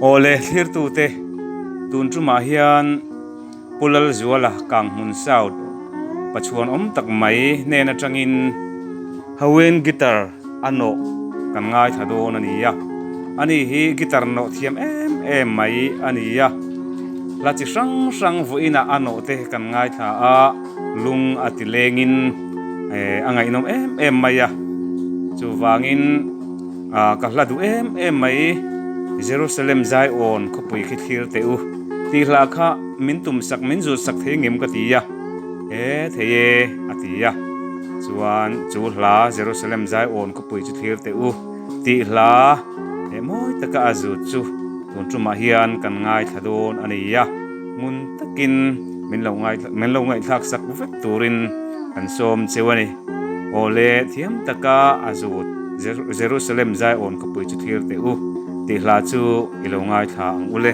Awle thlirtute tun tumah hian Pu Lalzuala Kanghmun South pachuan awm tak mai hnen atangin Hawaiian guitar a nawh kan ngaithla dawn a ni a, ani hi guitar nawh thiam em em mai a ni a, hla chi hrang hrang vawiinah a nawh te kan ngaithla a, lung a ti lengin eh a ngaihnawm em em mai a, chuvangin ah ka hla duh em em mai Jerusalem Zion khawpui khi thlir teh u tih hla kha min tum sak min zut sak thei ngem ka ti a, he thei e a ti a. Chuan chu hla Jerusalem Zion khawpui chu thlir teh u tih hla leh mawi taka a zut chu tun tumah hian kan ngaithla dawn a ni a, ngun takin min lo ngaithla min lo ngaihthlak sak vek turin kan sawm cheu a ni. Awle thiam taka a zut Jerusalem Zion khawpui chu thlir teh u tih hla chu i lo ngaithla ang u le.